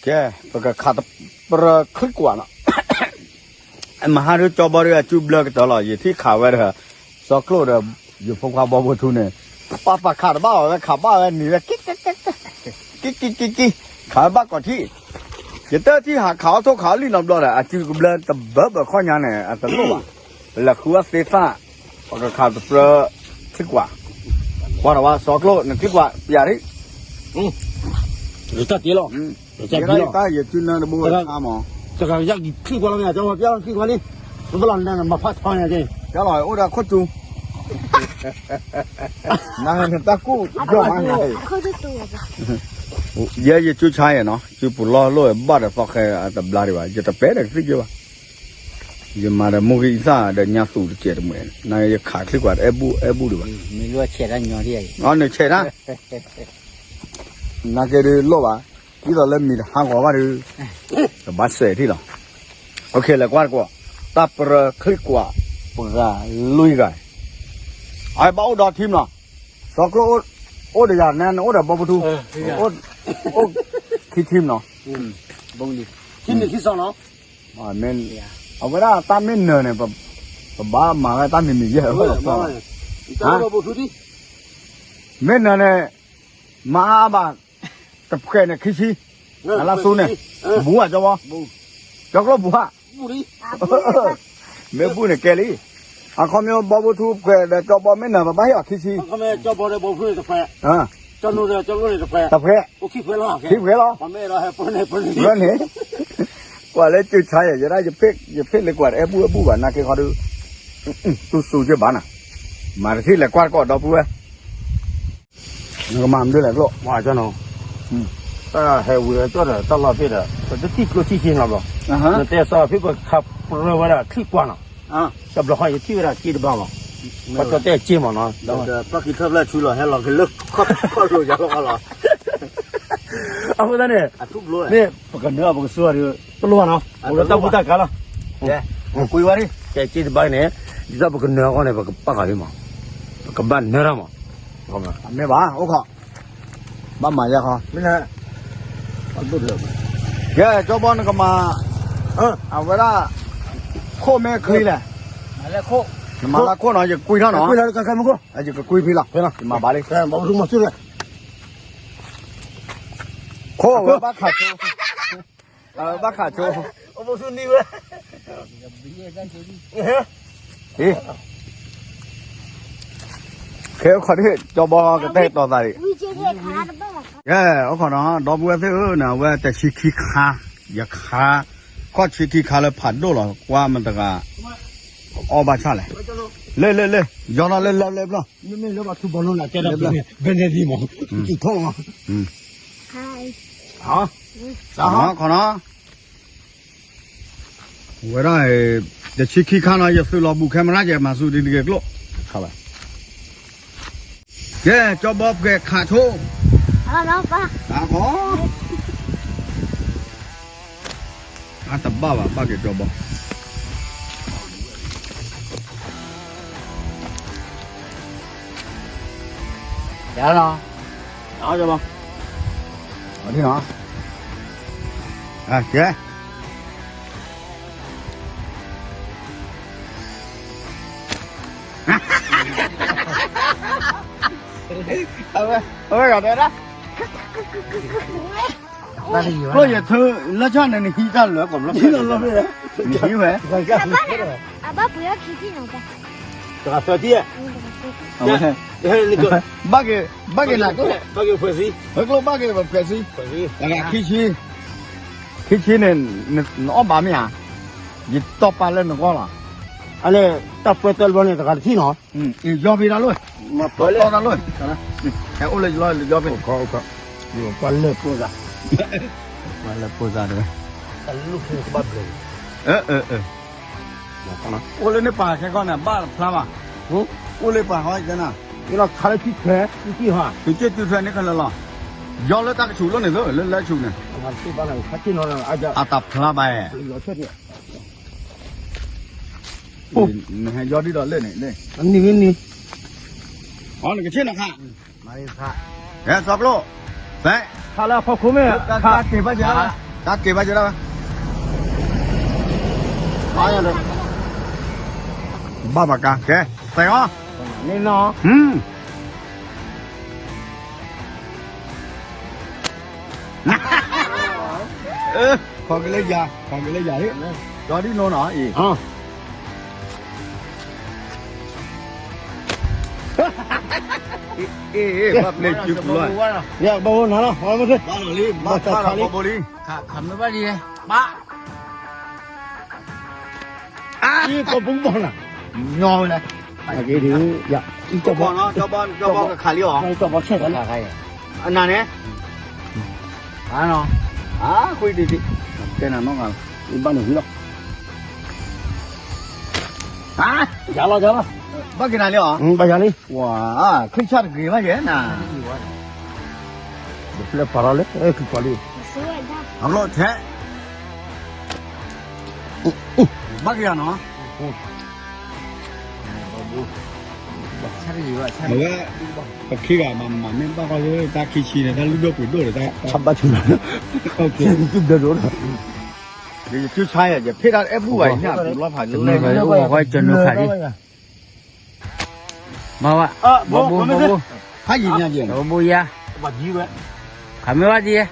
ကဲ, ပကခးတပြၢချံကွၢ်နီၤ. မဟါဒုးကၠီဘီဒုးအစုဘျၢကတၢၢ်လီၤ, ယထံၣ်ခးဝဲဒီး စီၤကျိၣ်ဒီး ယဖိခွါဘီဖိထူန့ၣ်, ပာ်ပာ်ခးတဘၣ်ဝဲ ခးဘၣ်ဝဲနံၤဝဲ ကံကံကံကံ, ခးဝဲဘၣ်ကီးထံၣ်, ယတထံၣ်ဟးခးအီၣ်ထိၣ်ခးအီၣ်လံနီတဘျီဒီး အစုကဘျၢတဘၢဘၢခီၣ်ညါန့ၣ် အတလိၣ်ဘၣ်, ပလဲၤဃုအီၣ်သ့သၣ်, ပကခးတပြၢချံကွၢ်, ကွၢ်ဒီးဝဲစီၤကျိၣ် နချံကွၢ်ပျးထံၣ် တၢ်တ့လီၤ, ယတၢ်ယစုနၢတဘိဆါမး, တဂၤယချံကွၢ်လီၤမ့ၢ် ကၠီမး ပျၢ်လီၤချံကွၢ်လံ, ပဘၣ်လီၤနမၤဖးဆီညါက့, ပျၢ်လီၤအိၣ်ဒီးခိၣ်စူၤ, နတၢ်ကူၣ်ယီၢ်မးန့ၣ်, ယဲယစုဆါယဲနီၤ, စုပူၤလီၢ်လိၣ်ဘၣ်ဒီးသီဃဲတဘျါဒံးဘၣ်, ယတပဲဒီးကသံၣ်က့ဘၣ်, ယမၤဒီးမိၢ်ဂံၢ်အံသၣ်ဒီးညါသူးတစဲးတမှဲး, နယခးချံကွၢ်တအဲၣ်ဘူၣ်အဲၣ်ဘူၣ်ဒံးဘၣ်, နဆဲးတၢ်, နကဲဒုးလိၣ်ဘၣ်, ဒ်သိးလၢမံၤတဟးဂီၤဘၣ်ဒုး, ကဘၣ်စဲးထံၣ်လီၤ, လဲၤကွၢ်တကွီၢ်, တၢ်ပြၢချံကွၢ်, ပှၤလွံၢ်ဂၤ, အဘၣ်အိၣ်ဒီးထံမနီၤ, စီၤကျိၣ်အိၣ်ဒီးယၤနဲ နအိၣ်ဒီးဘီပထူ, အိၣ်ခံထံမနီၤ, ထံန့ၣ်ခံစီနီၤ, အဝဲဒၣ်တၢ်မ့ၢ်နၢၤန့ၣ်, ပဘၣ်မၤဝဲတၢ်မံၤမံၤယဲၢ်, မ့ၢ်နၢၤန့ၣ်, မၤအါဘၣ်, တဖှဲးန့ၣ်ခံဆံ, အလၢဆူန့ၣ်, ဘူးဧါကၠီဘီ, ကၠီကျိၣ်ဘူးဧါ, မ့ၢ်ဘူးန့ၣ်ကဲလံ, အခီပညီဘီပထူဖှဲးဒီးကၠီဘီမ့ၢ်နၢၤ ပဘၣ်ဟ့ၣ်အီၤခံဆံ, တဖှဲး, တဖှဲးလီၤ, န့ၣ်, ကွၢ်လၢစုဆါယဲ ယဲဒၣ်ယဖ့ၣ်, ယဖ့ၣ်လၢကွၢ်တအဲၣ်ဘူၣ်အဲၣ်ဘူၣ်ဘၣ် နာ်က့ခီဒုး, တူၢ်စူၤက့ဘၣ်နၤ, မၤတထံၣ်လဲၤကွၢ်တကိးဒီပုၢ်ဝဲၢ်, နကမၤမနုၤလဲၣ်ကျိၣ်, တၢ်ဟဲဝံၤအကၠီဒီးတၢ်လီၢ်ဖ့ၣ်ဒီး ပတထံၣ်ကျိၣ်ဆံၣ်ဆံၣ်နီတဘျီ, နတဲစီၤဖ့ၣ်ပခးပြၢဝဲဒၣ်ချံကွၢ်နီၤ, တဘျီဃီယထံၣ်ဝဲဒၣ်က့တဘၣ်မး, ပှၤကၠီတဲက့မးနီၤ, ပှၤကၠီတဲက့ထီၣ်ဖျဲၣ်ဆူလီၤ ဟဲလီၤက့ၤလၢခီၣ်လိာ်ယၤလီၤလီၤ, အဃိသတးန့ၣ်, မ့ၢ်ပကနၢၤပကစူၤအီၤဒီး တလိၣ်ဘၣ်နီၤ, အိၣ်လၢတၢ်ဘူၣ်တၢ်ကါလီၤ, ကွံဝဲဒၣ်, ကဲက့တဘၣ်န့ၣ်, ဒ်သိးပကနၢၤအဂီၢ်န့ၣ် ပကပာ်ဃာ်လံမး, ပကဘၣ်နၢၤတၢ်မး, မ့ၢ်ဘၣ်အိၣ်ခီ ဘၣ်မၤယါခီ, ကဲကၠီဘီနကမၤ, အဝဲဒၣ်, ခိၣ်မ့ၢ်ချံလဲၣ်, နမၤလၢခိၣ်နီၤ ယကွံထီၣ်နီၤ, ယကကွံဖဲလီၤ, ယမၤဘၣ်လံ, ခိၣ်ဝဲဘၣ်ခးဆိ, ဘၣ်ခးဆိ, ခဲအိၣ်ခီဒ် ကၠီဘီကတဲတီၤသးဒံး, ကဲအိၣ်ခီနီၤ ဒီပုၢ်ဝဲၢ်သ့ၣ်ဧၢ, နဝဲတဆံခံခါ, ယခါ, ခီၣ်ဆံခံခါလၢဖးဒိၣ်လီၤ ကွၢ်မတၤတဂၤ, အီၣ်ဘၣ်ဆၣ်လဲၣ်, လၢလၢလၢ, ယီၤနီၤလၢလၢလၢဘျီ, ဘဲန့ၣ်ဒံးမး, ခီနီၤ, ဝဲဒၣ်, တဆံခံခါနီၤ ယသုးလီၤဘူး camera ကဲမၤဆူဒ်တဂ့ၤကျိၣ်, ကဲကၠီဘီပှဲၤခးဆိ, ခီ, အတဘၣ်ဘၣ် ဘၣ်က့ၤကၠီဘီ ကဲလီၤ, ကၠီဘီ, ကဲ, အဝဲဂၤတဲဒၣ်, ကျိၣ်ယထု, လၢဆၣ်န့ၣ် နဟံးတၢ်လၢကီၢ်လီၤ, နဟံးဝဲ, အဘၣ်ပှ့ၤအခံထံၣ်နီၤ, တဂၤသၢထံၣ်, ဘၣ်က့ၤ, ဘၣ်က့ၤနၤကျိၣ်, ကျိၣ်ဘၣ်က့ၤပဖှဲးဆံ, ခံဆံ, ခံဆံန့ၣ်, နအီၣ်ဘၣ်မ့ၢ်ဧါ, ယတီၢ်ပာ်လၢနဂီၢ်လီၤ, အလဲၣ်, တၢ်ပၢတၢ်လီၤန့ၣ် တဂၤတထံၣ်နီၤ, ယီၤဖံးတၢ်လိၣ်, တီၢ်တၢ်လိၣ်, ဟဲအိၣ်လၢယလီၢ်ယီၤဖံး, ပှၤလၢပိၢ်သး, ပှၤလၢပိၢ်သးတဝဲ, အိၣ်လၢန့ၣ်ပာ်ခဲကီၢ်န့ၣ် ဘၣ်တဖျါဘၣ်, အိၣ်လၢပာ်ဟီကနၤ, သုးက့ၣ်သုးထွဲန့ၣ်ခဲလၢာ်လီၤ, ယီၤလၢတၢ်ကဆူးလိၣ်န့ၣ်သၢ လၢလၢဆူးန့ၣ်, အတၢ်ဖျါဘၣ်, နဟဲယီၤဒ်ဒီးလၢန့ၣ်, နကဆ့ၣ်နီၤခါ, ဟဲစီၤကျိၣ်, ဖဲ, ခါလၢအဖီခိၣ်မ့ၢ်, ခါက့ၤဘၣ်ယၤ ကက့ၤဘၣ်ကၢ်ဒၣ်ဝဲ, ဘၣ်ဘၣ်ကါ ကဲ, သဲးအီၤ, န့ၣ်နီၤ, ခီကလၢယၤ, ခီကလၢယၤ, ဒီဒ်နီၤနီၤအံၤ, အ့ၣ် ဘၣ်ပျဲၢ်စုပူၤလီၤ, ယဘၣ်ဘိနၤလီၤ, ဘၣ်လီၤလံ, ဘၣ်သးခါလံ, ခးမ့ၢ်ဘၣ်ဒ်, ဘၣ် အံၤကီၢ်ပူၤဘီၣ်နၤ, ညီဝဲလဲၣ်, ကဘီ ကဘီကခးလံအီၤ, ကဘီဆဲးလံ, အနၤန့ၣ်, အနီၤ, အခွံဒံးဒံး, တဲနၤနီၢ်ဂၤ, ဘၣ်န့ၣ်ဝံၤလီၤ, ယၤလီၤယၤလီၤ, ဘၣ်က့ၤနၤလံအီၤ, ဘၣ်ယၤလံ, ဝါ, ချံဆၣ်တဂ့ၤဘၣ်ယဲနၤ ပျဲၢ်ပာ်လီၤလၢ ခံပီၤလံ, အဘျီထဲ, ဘၣ်က့ၤယၤနီၤ, အဝဲ, ပခံဂၤမၤမၤမ့ၢ်ဘၣ်ဃီလၢတၢ်ခံဆံန့ၣ် တၢ်လုၢ်ဒိၣ်ပှ့ၤဒိၣ်ဒီးတၢ်, ဘၣ်ဆူ, ယဆါယၤ ယဖ့ၣ်တၢ်အဲၣ်ဘူၣ်ဘၣ် ယညၣ်ပူၤလီၤဖး, ကနၢၤဖးဒံး, မၤဝဲ, ဘိဘိ, ဘိဘိ, ဖးယံာ်ညါယဲ, ဘိဘိယါ, ခးမ့ၢ်ဘၣ်ဒံး,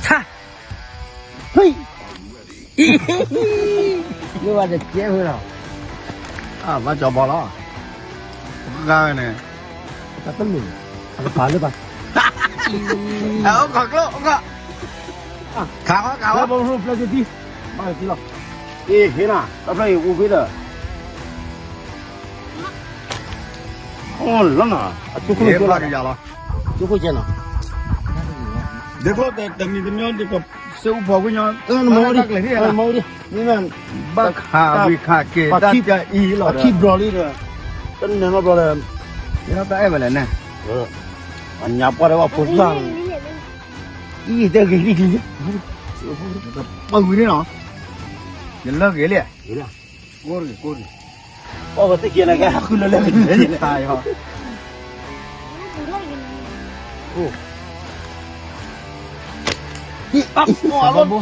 ထါ, ဟ့ၣ်, မ့ၢ်ဝဲတကဲဝဲလီၤ, ဘၣ်ကၠီဘီလီၤ, ပကဂၤဝဲန့ၣ်, တၢ်တမုာ်, တပာ်လၢပှၤ, အိၣ်ခိးကျိၣ်, အိၣ်ခိး, ခးဃီခးဃီ, ဘၣ်တံၢ်လီၤ, အ့ၣ် ဟ့ၣ်နၤ တၢ်ဖျၢၣ်အံၤအိၣ်ဖဲဒီး အိၣ်လီၤနီၤ, အကၠိခိၣ်န့ၣ်ကၠိလီၤ, ကၠိခိၣ်ကဲနီၤ, ဒ်ကျိၣ်တမံၤတမံၤဒီး စဲအူဖီခိၣ်ညီ, မၤဝဲဒ်, မၤဝဲဒ်, မ့ၢ်မ့ၢ်, ဘၣ်ခးဝံၤခးက့ၤ တၢ်ကအံၤလီၤ, ပှၤခံဘျီလံဒီး, တနၢၤနီတဘျီဒီး, တၢ်အဲၣ်ဝဲလဲၣ်န့ၣ်, အညါပှၢ်ဒီးပှၤဖိသၣ်, အံၤတဲဂ့ၤဂ့ၤဂ့ၤ, ပှၤဝံၤန့ၣ်နီၤ, ယလၢဂ့ၤလံ, ကိၢ်ရ့ၣ်ကိၢ်ရ့ၣ်, ပှၤဝဲသ့ၣ်ကဲနၤကဲဟးဃုလၢလၢဂ့ၤန့ၣ်, အလီၤ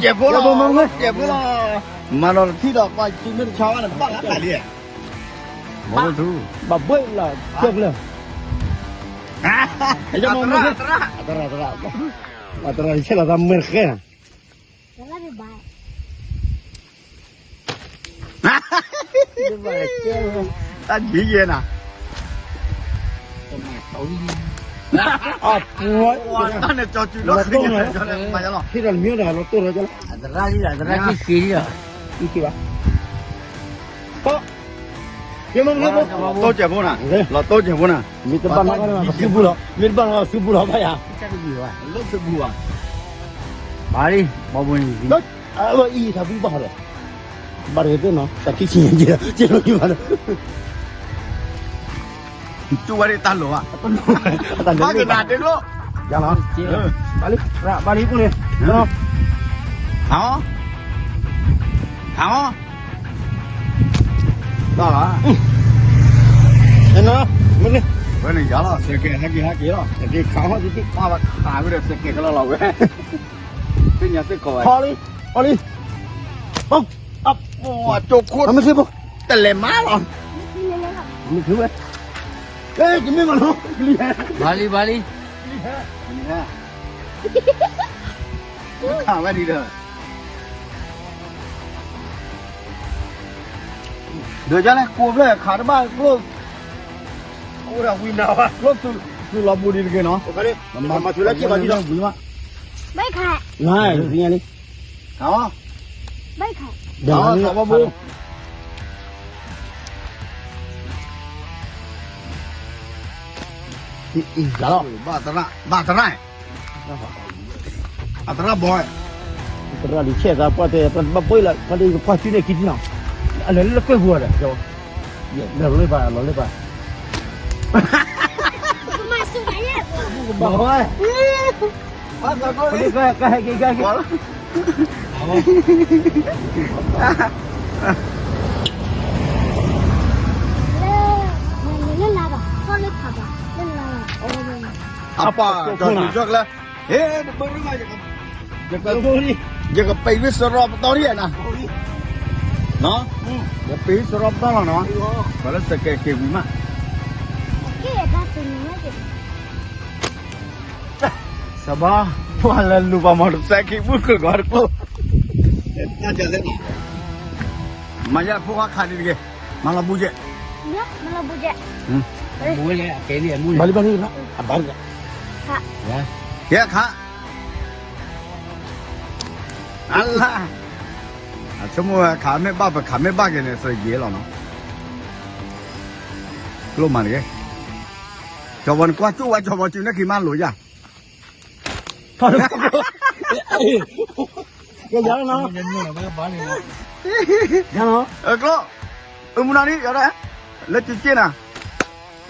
ကဲးဖိလီၤ, ကဲးဖိလီၤ, မၤဒီးတထံၣ်ဒီးပှၤစုမ့ၢ်တဆါဘၣ်န့ၣ် ဘၣ်လၢတၢ်လံ, ဘၣ်ဘၣ်လၢ, ကၢၢ်ဖျၢၣ်, အသရၣ်, အသရၣ်, အသရၣ်ဆဲးလီၤသးမ့ၢ်တဃဲနၤ တၢ်ဒ်ယဲနၤ, အပှၤ, တၢ်န့ၣ်ကၠီစုလီၤ, ဟ့ၣ်ဒီးလၢမ့ၢ်ဒီးလီၤတိၢ်လီၤကၠီလီၤ, အသရၣ်လံ, အသရၣ်လံ, က့ၤလံ, က့ၤဘၣ်, တိၢ်ကဲးဖိနၤ, လီၤတိၢ်ကဲးဖိနၤ, မ့ၢ်တဘၣ်နီၢ်ကီၢ်န့ၣ် ပှၤစုပူၤလီၤ, မ့ၢ်တဘၣ်နီၢ်ကီၢ်စုပူၤလီၤဘၣ်ယၤ, လၢစုပူၤဘၣ်, ဘၣ်လံ, ဘီဘိန့ၣ် အအံၤထးပူၤဘၣ်ဒီး, ဘၣ်တဂ့ၤသ့ၣ်နီၤ တၢ်ခံဆံညါက့ၤဒီး က့ၤလိာ်က့ၤဘၣ်ဒီး တူၢ်ဝဲဒၣ်တၢ်လိၤဘၣ်, ဘၣ်က့ၤနၤတ့ကျိၣ်, ယၤလီၤ, ဘၣ်လံ, ဘၣ်လံပူၤန့ၣ်, ဟါ, ဟါ, ဘၣ်လီၤ, မ့ၢ်န့ၣ်, ဝဲန့ၣ်ယၤလီၤ စဲးကဲး ဟဲက့ၤ ဟဲက့ၤလီၤ တက့ၤခးဟီၣ်တံၢ်တံၢ် ပှၤဘၣ်ခးဝဲဒီးစဲးကဲးကလီလီၤဝဲ သ့ၣ်ညါသ့ၣ်ကီးဝဲ, ခီလံ, ခီလံ, အ, အ, ကၠိခိၣ်, တလဲၤမးလီၤ, မ့ၢ်ထုဝဲ, အဲ ယမ့ၢ်မးလီၤ, ဘၣ်လံ ဘၣ်လံ, ခးဝဲဒံးဒီး ဒီးယလဲၣ် ကိးဖျၢၣ်ခးတဘၣ်ကျိၣ်, ကျိၣ်သုးလီၤပူၤဒံးတက့ၢ်နီၤ, မၤသုးလၢက့ၤဘၣ်ဒံးလီၤ, ဘၣ်ခး, နၤ, သ့ၣ်ညါလံ, ခးအီၤ, ဘၣ်ခး, ဒီးခးဘၣ်ဘိ, ဘၣ်သရၣ်, ဘၣ်သရၣ် အသရၣ်ဘီ, သရၣ်လံဆဲးသးပှၢ်တဲ ပှၢ်ဘၣ်ဘှံးလၢ ပှၢ်ဒ်ပှၢ်စုန့ၣ်ကံထံနီၤ, အလဲၤလၢကွဲၢ်ပူၤဒီး, လီၤလၢပၢ် လီၤလၢပၢ်, ဘၣ်ဝဲ, ဘၣ်သးကီးလံ, ကဟဲက့ၤ ကဟဲက့ၤ, အပၢ် ကၠီၤကၠီကလဲၣ်, ဟဲ တဘၢရမၤ, ယက, ယကပ့ၤဝံစရီပတီၢ်ဒံးနီၤ, ယပ့ၤဝံစရီပတီၢ်လီၤနီၤ, ပှၤလၢစကဲးက့ၤဝံၤမး, စဘီ, ပှၤလၢလူၤပှၤမီၢ်တစဲးခံဘူၣ်ကျၢၤကီးတကျိ, မၤယၤဖိခွါခးဒံးတဂ့ၤ, မၤလီၤဘူးကဲ, မၤလီၤဘူးကဲ, ဘၣ်လံဘၣ်လံ, အဘၣ်လံ, ကဲခး အလါ, အဆိကမိၣ်ဝဲခးမ့ၢ်ဘၣ် ပခးမ့ၢ်ဘၣ်က့ၤန့ၣ် သယ့လီၤနီၤ, ကျိမးတဂ့ၤ, ကၠီၤဘီနကွၢ်ကၠိဝဲ ကၠီၤဘီစုနဲၣ်ခံမးလိာ်ယၤ, ကဲယၤလီၤနီၤ, ယၤလီၤ, ကျိ, အမုၢ်နီၤဒ်ယၤဒၣ်, လၢကၠ့ကၠ့နၤ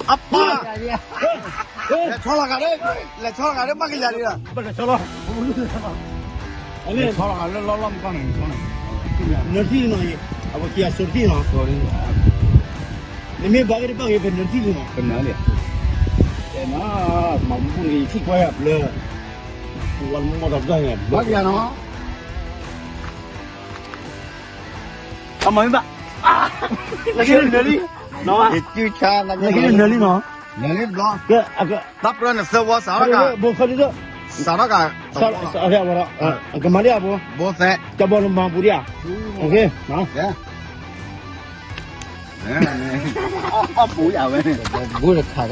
အပၢ်, လဲၤဆီလီၤဂာ်ဒၣ်, လဲၤဆီလီၤဂာ်ဒၣ် ဘၣ်ကယၤလံလီၤ, ဘၣ်လဲၤဆီလီၤ, လဲၤဆီလီၤဂာ်လၢလီၢ်လီၢ်မကီၢ်န့ၣ်, နၢၤထံၣ်နီၤ, အဝဲခံဂၤစိာ်တထံၣ်နီၤ, နမ့ၢ်ဘၣ်က့ၤတဘၣ်ဂ့ၤ ပနၢၤထံၣ်လံနီၤ, ပနၢၤလံ, မၤဘူၣ်န့ၣ် ယထံၣ်ကွၢ်ယၤဘျၢ, ဝဲမီၢ်တၢ်ဘျၢန့ၣ် ဘၣ်ကယၤနီၤ အမၤမ့ၢ်ဘၣ်, နကနၢၤလံ, နကနၢၤလံနီၤ, နၢၤလံဘျီ, တၢ်ပြၢနသၢဝီစးထီၣ်ကး, ဘိခီဒ်သိး, စးထီၣ်ကး, ကမၤလံအဘိ, ဘိသဲ, ကဘီနမၤပူၤဒံးဧါ, အီၣ်ပူၤယၤဝဲ, ဘိတခါက,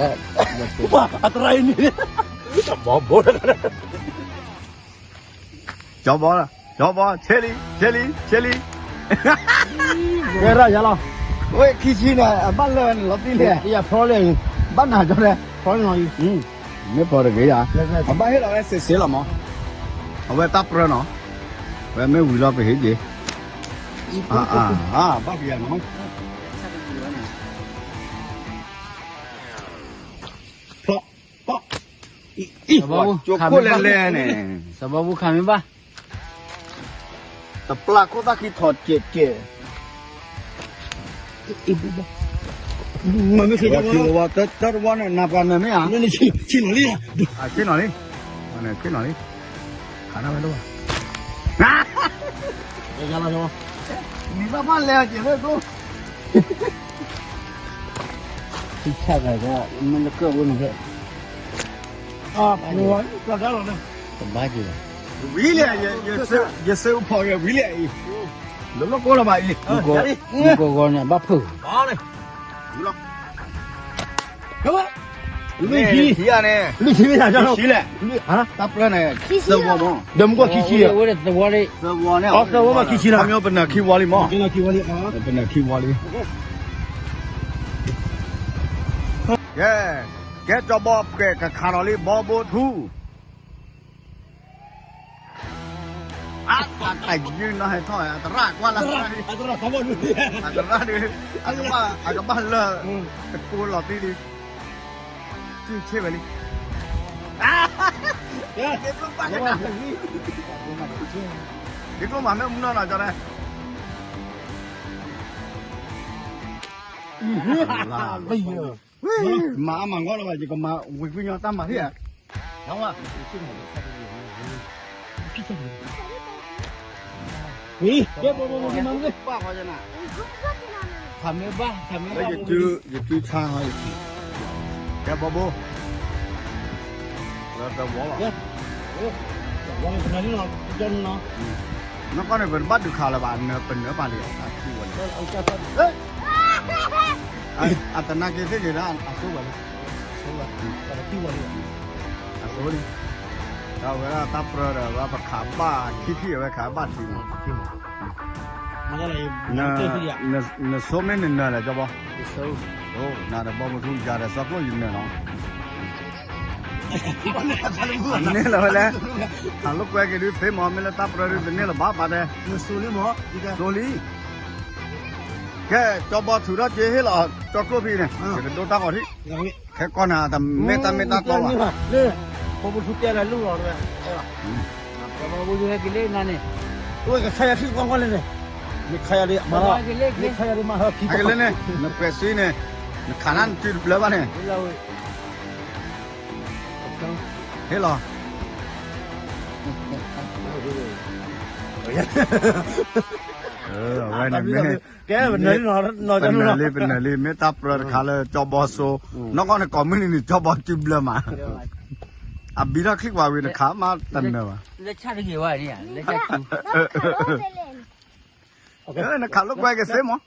အတရၣ်အံၤန့ၣ်, ဘိတခါ, ကၠီဘီ, ကၠီဘီ, ဆဲလံ, ဆဲလံ, ဆဲလံ, ဝဲရၣ်ယၤလီၤ, ဝဲခံဆံန့ၣ် အဘၣ်လၢာ်န့ၣ်လီၤတံၢ်လဲၣ်, ယဖျီလဲၣ်, ဘၣ်နၤကၠီလဲၣ်, ဖျီန့ၣ်လီၤ, မ့ၢ်ဖျီတဂ့ၤယၤ, အဘၣ်ဟ့ၣ်လီၤဝဲစ့စ့လီၤမး, အဝဲတၢ်ပြၢနီၤ, ဝဲမ့ၢ်ဝံၤလီၤပဟ့ၣ်က့ၤ, ဘၣ်ကယၤနီၤ, ဖျီ, ကၠိခိၣ်လဲၣ်လဲၣ်န့ၣ်, စဘီဘူခးမ့ၢ်ဘၣ်, တပျၢ်ခိၣ်သၣ်ခံထီၣ်ကဲးကဲး, မ့ၢ်ဝဲတၢ်တဝီန့ၣ် နၤပှၤနၢၤမ့ၢ်ဧါ, ဆ့ၣ်နီၤလံ, ဆ့ၣ်နီၤလံ, ခးနၤဝဲတဝီ, နံၤဘၣ်ဖၣ်လဲၤအက့ၤလၢကျိ ထံဆၣ်ဂၤကီးမ့ၢ်လၢကၢၣ်ဝဲန့ၣ်, တဘၣ်က့ၤ, ဝံၤလဲၣ်, ယစဲးဖိဂ့ၤဝံၤလဲၣ်အံၤ, လၢလီၢ်ကိးလီၤဘၣ်အံၤ, မူကီၢ်ဂီၤန့ၣ် အဘၣ်ဖုး, လွံၢ်ဆံ, လွံၢ်ဆံ, လွံၢ်ဆံလဲၣ်, တၢ်ပြၢန့ၣ်, သဝီမး, ဒီးမူကီၢ်ခံဆံ, သဝီန့ၣ်, သဝီမးခံဆံလီၤ, ပနၢၤခံဝီလံမး, ပနၢၤခံဝီလံ, ကဲ, ကဲကၠီဘီပှဲၤကခးလီၤလံ ဘီဘိထူ အတၢ်ယုၢ်နီၢ်ဟဲထီၣ် အသရၣ်ကွၢ်လၢ, အသရၣ်ဒုး, အကဘၣ်လၢ, တကိးလီၤတံၢ်ဒုး, စုဆ့ၣ်ဝဲလံ, ဒ်ကျိမးမ့ၢ်မူနီၢ်နီၢ်ကၠီလဲၣ်, မၤအါမၤဂီၢ်လၢၤဘၣ် ယကမၤဝံၤကွံာ်ညီတၢ်မၤဟံၣ်ဧါ, ဝံၤ, ကဲ, ခးမ့ၢ်ဘၣ်, ခးမ့ၢ်ဘၣ်, ယတုၤဆါ, ကဲဘီဘိ, လၢတဝီလီၤ, နီၢ်ကီၢ်န့ၣ် ပတဘၣ်ဒုးခးလၢၤဘၣ်, ပနၢၤပာ်လံ, အတနာ်က့ၤသ့ၣ်န့ၣ်ဒၣ် အဆိဝဲလံ, အဆိလံ, တၢ်ဝဲဒၣ်တၢ်ပြၢဒီး ဝဲပခးဘၣ်ခံထံၣ် အဝဲခးဘၣ်ထံမး, နဆိမ့ၢ်နနၢၤလဲၣ် ကၠီဘီ, နၤဒီးဘီမုၢ်ထူယၤဒီး စီၤကျိၣ်ယနၢၤနီၤ န့ၣ်လီၤဝဲလဲၣ်, အလိာ်ကွဲက့ၤဒုးသ့မး မ့ၢ်လၢတၢ်ပြၢဒုး တန့ၢ်လၢၤဘၣ်ပာ်တဲ, စိလံ, ကဲ ကၠီဘီထုးထီၣ်က့ၤဟ့ၣ်လီၤ ကၠီကျိၣ်ဖံန့ၣ် ယကဒိတၢ်ဂီၤထံး, ခဲကီၢ်နၤ တမ့ၢ်တၢ်မ့ၢ်တၢ်တီဘၣ်, ပဘိထူတဲလၢလူလီၤ, ကခါယၤထံကီၢ်ကီၢ်လဲၣ်န့ၣ်, မ့ၢ်ခါယၤဒ်မးလီၤ, မ့ၢ်ခါယၤဒ်မးလီၤ, နကွဲးစ့န့ၣ်, နခးနၤနစုတဘျၢဘၣ်န့ၣ် ဟ့ၣ်လီၤ, အဝဲန့ၣ်မ့ၢ် ပနၢၤလံ ပနၢၤလံ မ့ၢ်တၢ်ပြၢတခါလၢကၠီဘီစိ, နီၢ်ကီၢ်န့ၣ် ကိးမုၢ်နံၤန့ၣ် ကၠီဘီစုဘျၢမး, အဘံထီၣ်ချံကွၢ်ဝံၤတခါမးတနၢၤဘၣ်, နခးလိာ်ကွဲက့ၤသ့မး,